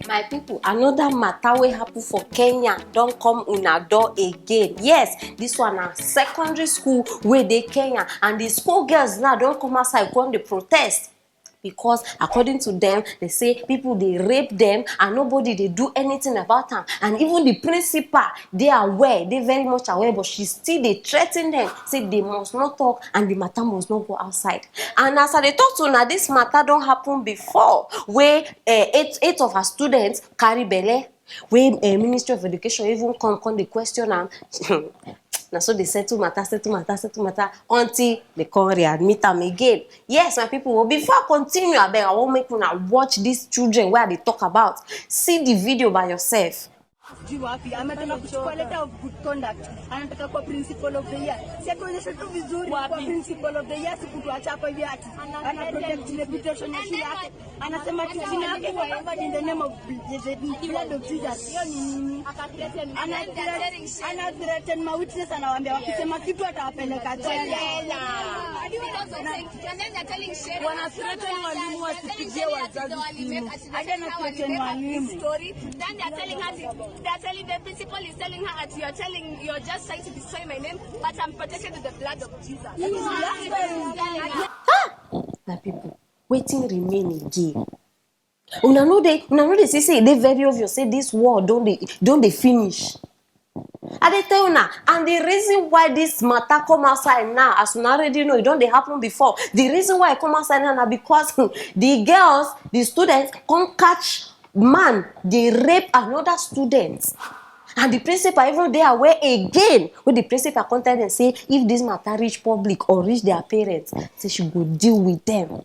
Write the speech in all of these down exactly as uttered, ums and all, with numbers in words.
My people, another matter wey happen for Kenya don come una door again. Yes, this one na secondary school wey dey Kenya, and the school girls now don come outside come dey protest, because according to them, they say people dey rape them and nobody dey do anything about am, and even the principal dey aware, dey very much aware, but she still dey threaten them, say they must not talk and the matter must not go outside. And as I dey talk to una, this matter don happen before, wey uh, eight eight of her students carry belle, wey uh, Ministry of Education even come come dey question am. Na so they settle matter, settle matter, settle matter, until they come readmit am again. Yes, my people, well, before I continue, abeg, I wan make una watch these children wey I dey talk about. See the video by yourself. Sijui wapi, ametaka kuchukua letter of good conduct, anataka kuwa principal of the year. Si akionyesha tu vizuri kwa principal of the year, si kutuacha hapa hivi ati ana protect reputation ya shule yake. Anasema ati jina yake iko covered in the name of the blood of Jesus. Hiyo ni nini? Ana threat- ana threaten ma witness, anawaambia wakisema kitu atawapeleka jela. Wana threaten walimu wasipigie wazazi simu. Hadi ana threaten walimu. Then they are telling her, they are telling, the principal is telling her that you are telling, you're just trying to destroy my name, but I'm protected with the blood of Jesus. My people, wetin remain again? Una no dey, una no dey see say e dey very obvious say this war don dey, don dey finish. I dey tell una, and the reason why this matter come outside now, as una already know, e don dey happen before. The reason why e come outside now na because the girls, the students, come catch man dey rape another student. And the principal even dey aware again, wey the principal come tell them say if this matter reach public or reach their parents, say she go deal with them.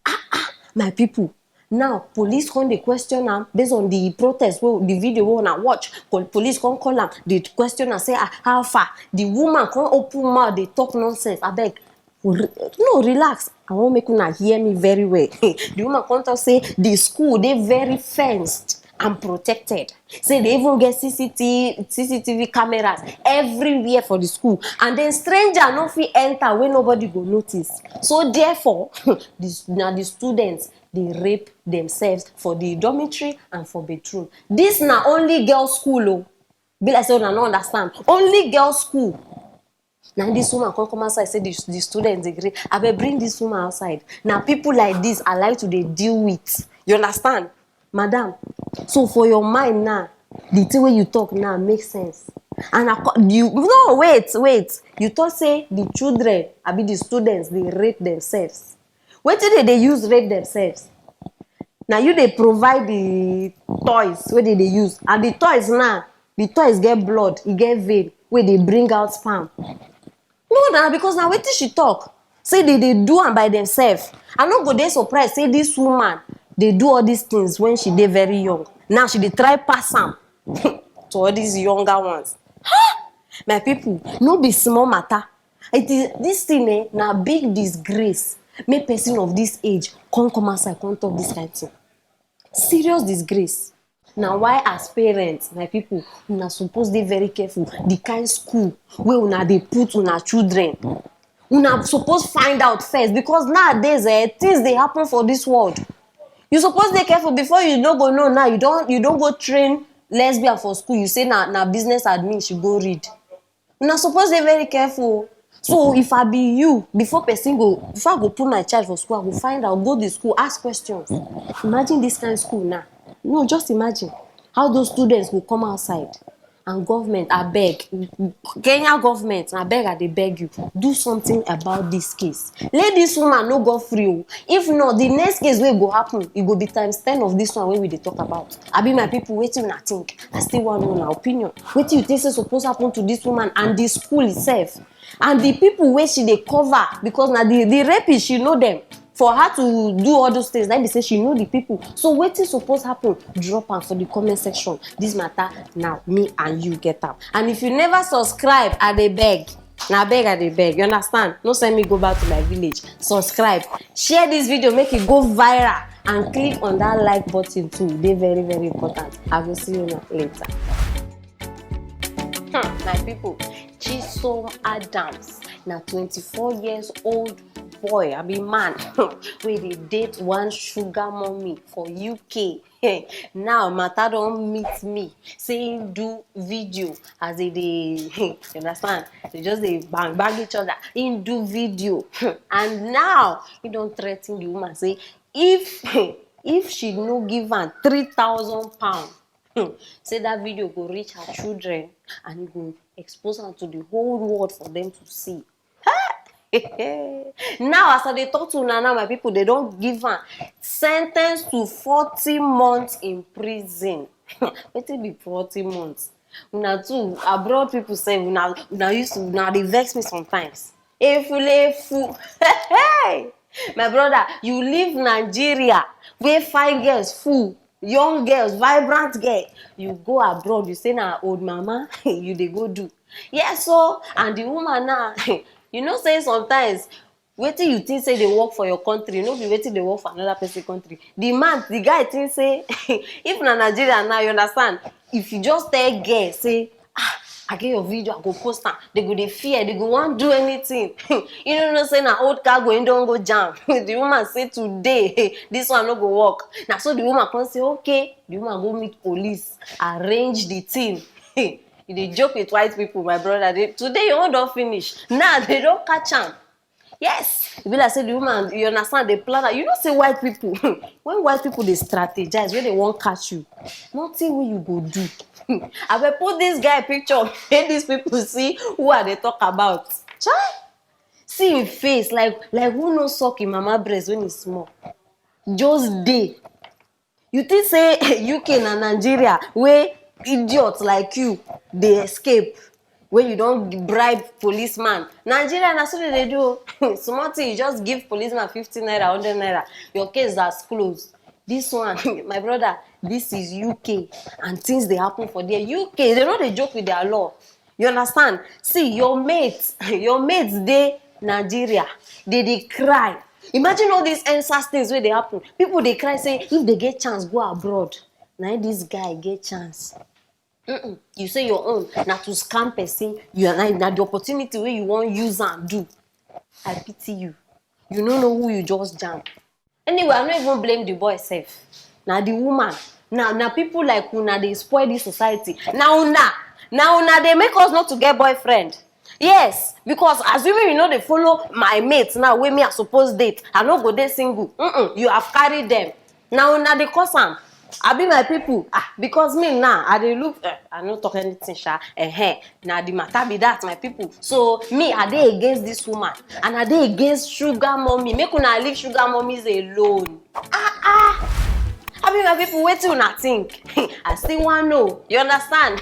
Ah, ah, my people, now police come dey question am based on the protest, wey the video wey una watch. Police come call am, dey question am say, ah, how far? The woman come open mouth dey talk nonsense. Abeg, no, relax. I wan make una hear me very well. The woman come talk say the school dey very fenced and protected. Say they even get C C T V, C C T V cameras everywhere for the school, and then stranger no fit enter wey nobody go notice. So therefore, this, na the students dey rape themselves for the dormitory and for bedroom. This na only girls school o. Be like say una no understand. Only girls school. Na this woman come come outside say the, the students dey gree. Abeg, bring this woman outside. Na people like this I like to dey deal with. You understand, madam? So for your mind now, the thing wey you talk now make sense. And I, you, no, wait, wait. You talk say the children, abi the students, dey rape themselves. Wetin they dey use rape themselves? Na you dey provide the toys wey they dey use, and the toys now, the toys get blood, e get vein wey dey bring out sperm. No, na because na wetin she talk, say they dey do am by themselves. I no go dey surprised say this woman dey do all these things when she dey very young. Now she dey try pass am to all these younger ones. Ha! My people, no be small matter. It is, this thing, eh, na big disgrace. Make person of this age come come outside come talk this kind thing. Serious disgrace. Na why as parents, my people, una suppose dey very careful the kind school wey una dey put una children. Una suppose find out first, because nowadays, eh, things dey happen for this world. You suppose dey careful before you no go know now. You don, you don go train lesbian for school. You say na, na business admin she go read. Una suppose dey very careful o. So if I be you, before person go, before I go put my child for school, I go find out, go the school, ask questions. Imagine this kind school now. No, just imagine how those students go come outside. And government, abeg, Kenya government, abeg, I dey beg you, do something about this case. Let this woman no go free o. If not, the next case wey go happen, e go be times ten of this one wey we dey talk about. Abi, my people, wetin una think? I still wan know una opinion. Wetin you think say suppose happen to this woman and the school itself? And the people wey she dey cover, because na the, the rapist, she know them. For her to do all those things, like be say she know the people. So wetin suppose happen? Drop am for the comment section. This matter, now me and you get am. And if you never subscribe, I dey beg. Na beg I dey beg. You understand? No send me go back to my village. Subscribe. Share this video, make it go viral, and click on that like button too. E dey very, very important. I will see you later. Hmm, my people, Chisom Adams na twenty-four years old boy, I be man, wey dey date one sugar mommy for U K. Now matter don meet me, say him do video as they dey, you understand? They just dey bang bang each other. Him do video, and now he don threaten the woman say if if she no give am three thousand pound, say that video go reach her children and e go expose am to the whole world for them to see. Now, as I dey talk to una now, my people, they don give am sentence to forty months in prison. Wetin be forty months? Una too, abroad people sef, una una used to, una dey vex me sometimes. Efulefu. Hey! My brother, you leave Nigeria where fine girls full, young girls, vibrant girl. You go abroad, you say na old mama you dey go do. Yes o. And the woman now, you know say sometimes wetin you think say dey work for your country no be wetin dey work for another person country. The man, the guy think say, if na Nigeria now, you understand, if you just tell girl say, ah, I get your video, I go post am, they go dey fear, they go wan do anything. You no know say na old cargo him don go jam. The woman say today this one no go work. Na so the woman come say okay. The woman go meet police, arrange the thing. You dey joke with white people, my brother. They, today your own don finish. Now they don catch am. Yes, e be like say the woman, you understand, dey plan am. You know say white people, when white people dey strategize, when they wan catch you, nothing wey you go do. Abeg put this guy picture, make these people see who I dey talk about. Chai! See him face, like like who no suck him mama breast when he small. Just dey. You think say U K na Nigeria wey idiot like you dey escape when you don bribe policeman? Nigeria na so they dey do o. Small thing, you just give policeman fifty naira, hundred naira, your case is closed. This one, my brother, this is U K, and things dey happen for there. U K, they no dey joke with their law. You understand? See, your mates, your mates dey Nigeria, they dey cry. Imagine all these N sars things wey dey happen. People dey cry say if they get chance go abroad, na im this guy get chance. Mm-mm. You say your own na to scam person. You are na, na the opportunity wey you wan use am do. I pity you. You no know who you just jam. Anyway, I no even blame the boy sef. Na the woman. Na na people like una dey spoil this society. Na una, na una dey make us not to get boyfriend. Yes, because assuming you no dey follow my mate now, wey me I suppose date, I no go dey single. Mm-mm, you have carried them. Na una dey cause am. Abi my people, ah, because me now, I dey look, eh, I no talk anything, sha. Eh, na the matter be that, my people. So me, I dey against this woman, and I dey against sugar mommy. Make una leave sugar mommies alone. Ah ah. Abi my people, wetin una think? I still wan know. You understand?